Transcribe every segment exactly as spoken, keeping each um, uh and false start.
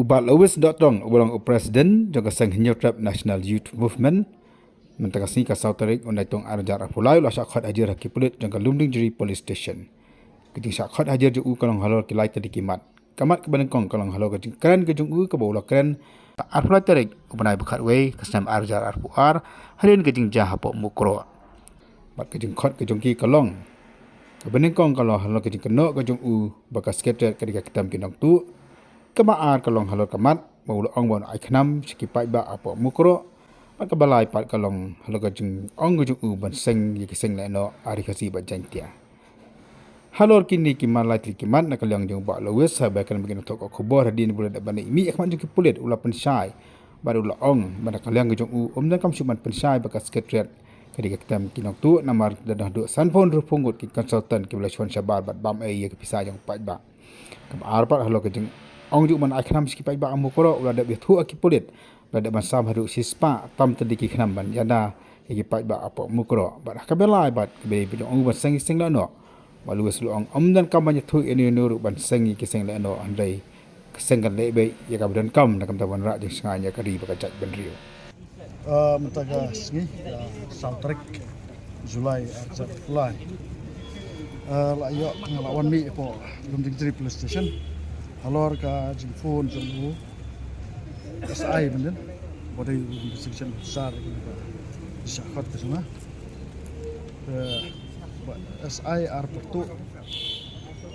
U Bah Louis Dohtong, uba long u president jong ka seng Hynñiewtrep National Youth Movement, mynta ka sngi ka saw tarik u Naitung ar hajar arphew lai, u la shah khot hajir ha ki pulit jong ka Lumdiengjri Police Station. Ka jingshah khot hajir jong u ka long halor ki lai tylli ki mat. Ka mat kaba nyngkong ka long halor ka jingkren ka jong u kaba u la kren ka arphew lai tarik u bnai ba khatwei ka snem ar hajar arphew ar, hadien ka jingjia hapoh Mukroh. Bad ka jingkhot ka jong ki ka long, kaba nyngkong ka long halor ka jingkynnoh ka jong u ba ka Secretariat ka dei ka ktem ki nongtuh. Kaba ar ka long halor ka mat ba u la ong ba un ai khnam sha ki paidbah hapoh Mukroh. Bad kaba lai pat ka long halor ka jingong ka jong u ban seng ïa ki seng lehnoh Ari Khasi bad Jaiñtia. Halor kine ki mat, lai tylli ki mat, na ka liang jong u Bah Louis, haba kren bad ki nongthoh khubor hadien ba u la dep ban leit mih ha khmat jong ki pulit, u la pynshai bad u la ong ba na ka liang ka jong u, um donkam shuh ban pynshai ba ka Secretariat ka dei ka ktem ki nongtuh, namar da don haduh sanphew hynriewphew ngut ki consultant kiba la shon shabar bad bam ei ïa ka pisa jong u paidbah. Kaba ar pat halor ka jingong jong u ban ai khnam sha ki paidbah ha Mukroh, u la dep ïathuh ha ki pulit ba la dep ban sam haduh shispah tam tylli ki khnam ban ïada ïa ki paidbah hapoh Mukroh. Bad ha kaba lai bad kaba dei ba jong u ban seng ïa ki seng lehnoh, Bah Louis u la ong um donkam ban ïathuh ïano ïano ruh ban seng ïa ki seng lehnoh, hynrei ka seng kan leh beit ïa kaba donkam na ka bynta ban rah jingshngaiñ ïa ka ri bad ka jaitbynriew. Ah, mynta ka sngi, ah, saw tarik July ar hajar arphew lai. Ah, la ïoh, nga la wan mih hapoh Lumdiengjri Police Station halor ka jingphone jong u S I mynnin, ba dei u investigation officer, ba dei shah khot ka jong nga. Eh, ba S I ar pyrtuh.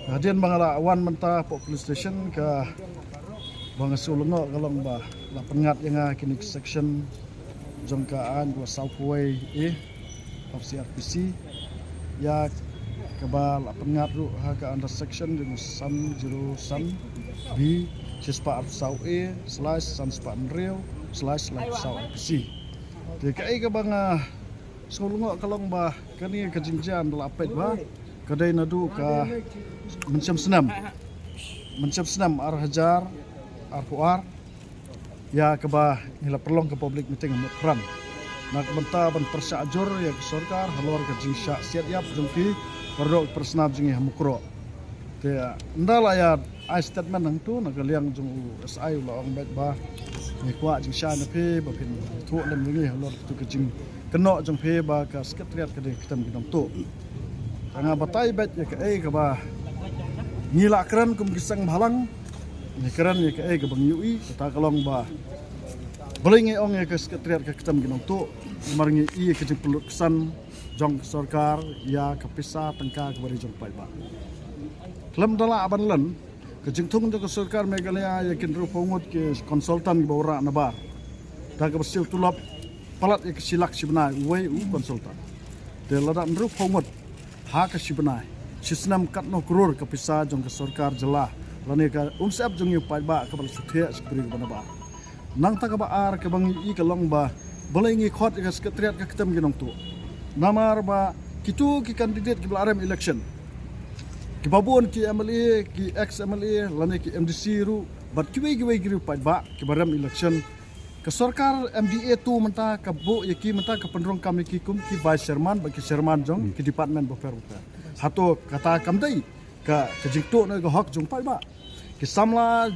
Hadien ba nga la wan mynta hapoh police station, kaba nga shu lyngngoh ka long ba la pynngat ïa nga kine ki section jong ka aiñ kaba sawphew wei A of C R P C, ïa kaba la pynngat ruh ha ka under section jong san zero san B, shispah arphew saw A slash san spah hynriew slash laiphew saw R P C. Te kaei kaba nga shu lyngngoh ka long ba kane ka jingjia ynda la peit ba ka dei naduh ka mynshem snem, mynshem snem ar hajar arphew ar, ïa kaba ngi la pynlong ka public meeting ha Mukpran na ka bynta ban pyrshah jur ïa ka sorkar halor ka jingshah siat ïap jong ki para doh para snam jong ngi ha Mukroh. Te ynda la ïa ai statement hangto, na ka liang jong u S I u la ong beit ba ngi kwah jingshai na phi ba phin ïathuh lem ïa ngi halor kito ki jingkynnoh jong phi ba ka Secretariat ka dei ka ktem ki nongtuh. Te nga batai beit ïa kaei kaba ngi la kren kum ki seng bhalang, ngi kren ïa kaei kaba ngi ïohi, kata ka long ba balei ngi ong ïa ka Secretariat ka ktem ki nongtuh, namar ngi ïohi ïa ka jingpynlut ksan jong ka sorkar ïa ka pisa tyngka kaba dei jong paidbah. Khlem da lah ban len, ka jingthung jong ka sorkar Meghalaya ïa ki hynriewphew ngut ki consultant kiba wanrah nabar, da kaba siew tulop palat ïa ka shi lak shi bnai uwei u consultant. Te lada hynriewphew ngut ha ka shi bnai, shi snem katno klur ka pisa jong ka sorkar jylla lane ka umsyep jong ngi u paidbah kaba la shu thiah sha ki briew kiba nabar. Nangta kaba ar kaba ngi ïohi ka long ba balei ngi khot ïa ka Secretariat ka ktem ki nongtuh. Namar ba kito ki candidate kiba la rem election, kiba bun ki M L A, ki ex M L A lane ki M D C ruh, bad kiwei kiwei ki riew paidbah kiba rem election, ka sorkar M D A two mynta ka buh ïa ki, mynta ka pynrung kam ïa ki kum ki vice chairman bad ki chairman jong ki department bapher bapher. Hato kata kam dei ka, ka jingtuh na ka hok jong paidbah? Ki samla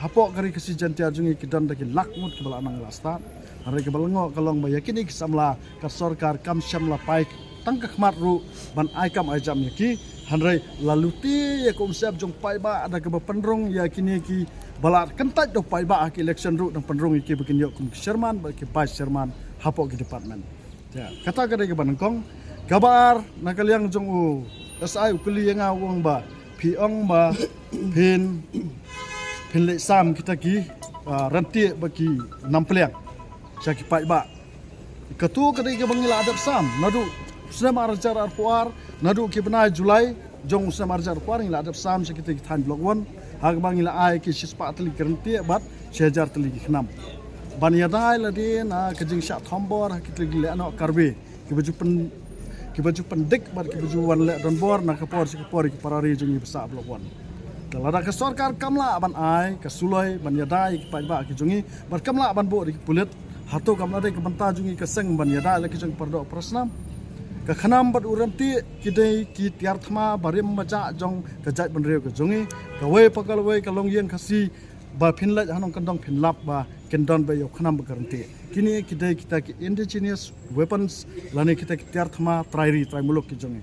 hapoh ka Ri Khasi Jaiñtia jong ngi ki don da ki lak ngut kiba la nang la stad. Hynrei kaba lyngngoh ka long ba ïa kine ki samla ka sorkar kam shym la peit tang ka khmat ruh ban ai kam ai jam ïa ki. Hynrei la lute ïa ka umsyep jong paidbah da kaba pynrung ïa kine kiba la kyntait da u paidbah ha ki election ruh, dang pynrung ïa ki ba kin ïoh kum ki chairman bad ki vice chairman hapoh ki department. Te kata ka dei kaba nyngkong. Kaba ar, na ka liang jong u S I u kylli ïa nga, u ong ba phi ong ba phin, phin leit sam kita ki, ah, ryntieh bad ki nam pliang sha ki paidbah. Kato ka dei kaba ngi la dep sam naduh snem ar hajar arphew ar, naduh ki bnai July jong u snem ar hajar arphew ar ngi la dep sam sha kita ki thaiñ Block One, ha kaba ngi la ai ki shispah tylli ki ryntieh bad shi hajar tylli ki khnam ban ïada ïa lade na ka jingshah thombor ha ki tylli ki lehnoh Karbi kiba ju pyn, kiba ju pyndik bad kiba ju wan leh donbor na ka por sha ka por ïa ki para ri jong ngi ba sah Block One. Te lada ka sorkar kam lah ban ai ka suloi ban ïada ïa ki paidbah ki jong ngi bad kam lah ban buh da ki pulit, hato kam lah dei ka bynta jong ngi ka seng ban ïada ïa la ki jong ki para doh para snam? Ka khnam bad u ryntieh ki dei ki tiar thma barim bajah jong ka jaitbynriew ka jong ngi. Kawei pa kawei ka longïing Khasi ba phin leit ha nongkyndong phin lap ba kin don ba ïoh khnam ba ka ryntih. Kine ki dei kita ki indigenous weapons lane kita ki tiar thma trai ri trai muluk ki jong ngi.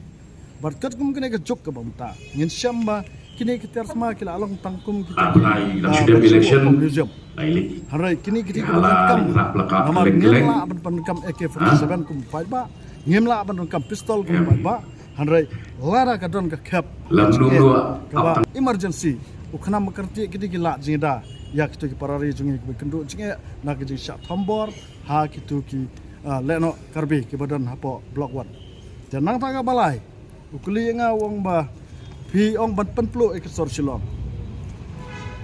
Bad katkum kane ka juk kaba mynta ngin shem ba kine ki tiar thma ki la long tang kum kita ki, ah, museum. Hynrei kine ki dei ki donkam namar ngim lah ban pyndonkam A K forty-seven kum paidbah, ngim lah ban donkam pistol kum paidbah. Hynrei lada ka don ka khep kaba emergency, u khnam ba ka ryntih ki dei ki lah jingïada ïa kito ki para ri jong ngi kiba kynduh jingeh na ka jingshah thombor ha kito ki, ah, lehnoh Karbi kiba don hapoh Block One. Te nangta kaba lai, u kylli ïa nga u ong ba phi ong ban pynpluh ïa ka sor Shillong.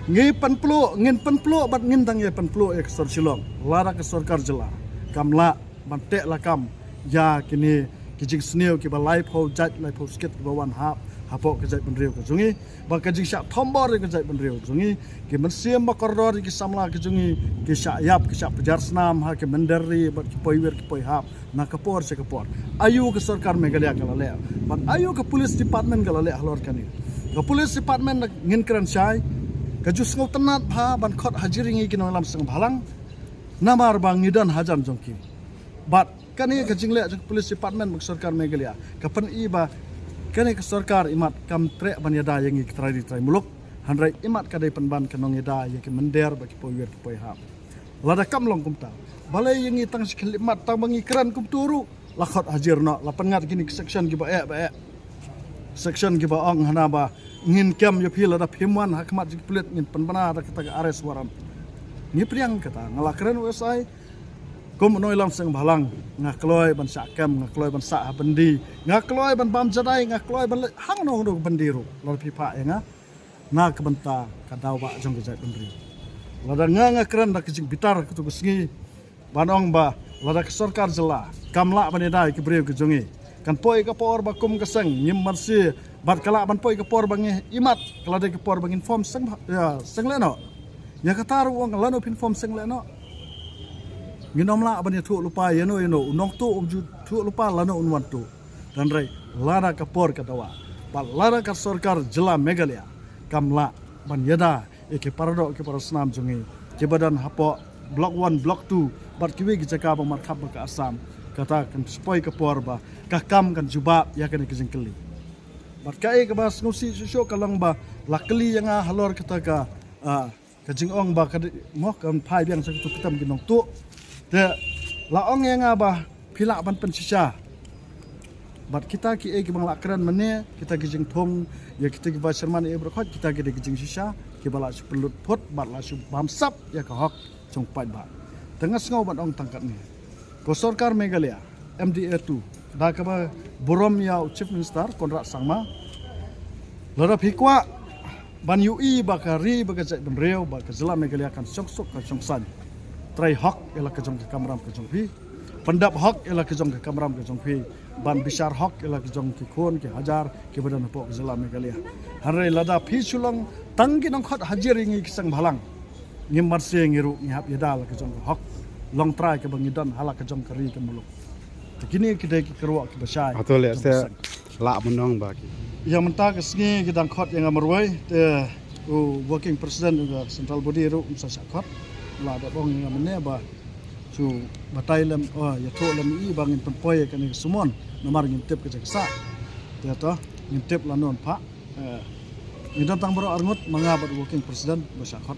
Ngi pynpluh, ngin pynpluh bad ngin dang ïa pynpluh ïa ka sor Shillong lada ka sorkar jylla kam lah ban teh lakam ïa kine ki jingsniew kiba laiphew jait laiphew skit kiba wan hap hapoh ka jaitbynriew ka jong ngi. Ba ka jingshah thombor ïa ka jaitbynriew jong ngi, ki mynsiem ba kordor ïa ki samla ki jong ngi ki shah ïap, ki shah pynjar snam ha ki mynder ri bad ki poiwir ki poihap na ka por sha ka por. Aïu ka sorkar Meghalaya ka la leh bad aïu ka police department ka la leh halor kane? Ka police department, ngin kren shai, ka ju sngewtynnat bha ban khot hajir ïa ngi ki nongïalam seng bhalang namar ba ngi don hajan jong ki. Bad kane ka jingleh jong ka police department bad ka sorkar Meghalaya ka pyni ba kane ka sorkar imat kam treh ban ïada ïa ngi ki trai ri trai muluk. Hynrei imat ka dei pynban ka nongïada ïa ki mynder bad ki poiwir ki poihap. Lada kam long kumta, balei ïa ngi tang shi khyllipmat, tang ba ngi kren kumta ruh la khot hajir noh, la pynngat kine ki section kiba eh ba eh. Section kiba ong hana ba ngin kem ïa phi lada phim wan ha khmat jong ki pulit, ngin pynbna da kata ka arrest warrant. Ngi pdiang kata, nga la kren u S I kum u nongïalam seng bhalang, nga kloi ban shah kem, nga kloi ban sah ha byndi, nga kloi ban bam jadai, nga kloi ban leit hangno hangno ka byndi ruh lada phi phah ïa nga na ka bynta ka daw ba jong ka jaitbynriew. Lada nga, nga kren da ka jingbitar ha kato ka sngi ban ong ba lada ka sorkar jylla kam lah ban ïada ïa ki briew ki jong ngi, kan poi ka por ba kum ka seng ngim banse, bad ka lah ban poi ka por ba ngi imat, ka la dei ka por ba ngin form seng bha-, ïa, seng lehnoh. Ïa kata ruh u ong lano phin form seng lehnoh. Ngin ym lah ban ïathuh lypa ïano ïano, u nongtuh um ju thuh lypa lano un wan tuh. Hynrei lada ka por ka dawa bad lada ka sorkar jylla Meghalaya kam lah ban ïada ïa ki paradoh ki parasnam jong ngi kiba don hapoh Block One, Block Two bad kiwei ki jaka ba markhap bad ka Assam, kata kan poi ka por ba ka kam kan jubab ïa kane ka jingkylli. Bad kaei kaba sngewsih shuh shuh ka long ba la kylli ïa nga halor kata ka, ah, ka jingong ba ka dei, mo, kan phai biang sha kitu ki tam ki nongtuh. Te la ong ïa nga ba phi lah ban pynshisha. Bad kita kiei kiba nga la kren mynne, kita ki jingthung ïa kita kiba sherman ïa baroh khoit, kita ki dei ki jingshisha kiba la shu pynlut phut bad la shu bamsap ïa ka hok jong paidbah. Te nga sngew ban ong tang katne, ka sorkar Meghalaya, M D A two, da kaba burom ïa u Chief Minister Conrad Sangma, lada phi kwah ban ïohi ba ka ri, ba ka jaitbynriew, ba ka jylla Meghalaya kan shong suk kan shong saiñ, trei hok ïa la ka jong ka kamram ka jong phi, pyndep hok ïa la ka jong ka kamram ka jong phi, ban bishar hok ïa la ka jong ki khun ki hajar kiba don hapoh ka jylla Meghalaya. Hynrei lada phi shu long tang ki nongkhot hajir ïa ngi ki seng bhalang, ngim banse ngi ruh ngi hap ïada la ka jong ka hok longtrai kaba ngi don ha la ka jong ka ri ka muluk. Te kine ki dei ki kyrwoh kiba shai. Hato leh jong se ka seng. Lah ban ong ba ki. Ïa mynta ka sngi ki dang khot ïa nga marwei, te u working president ka central body ruh um sa shah khot. La da ong ïa nga mynne ba shu batai lem, oh, ïathuh lem ïa i ba ngin pynpoi ïa kane ka summon namar ngim tip ka jaka sah. Te to ngim tip lano yn phah. Eh, ngi don tang baroh arngut, ma nga bad u working president ba shah khot.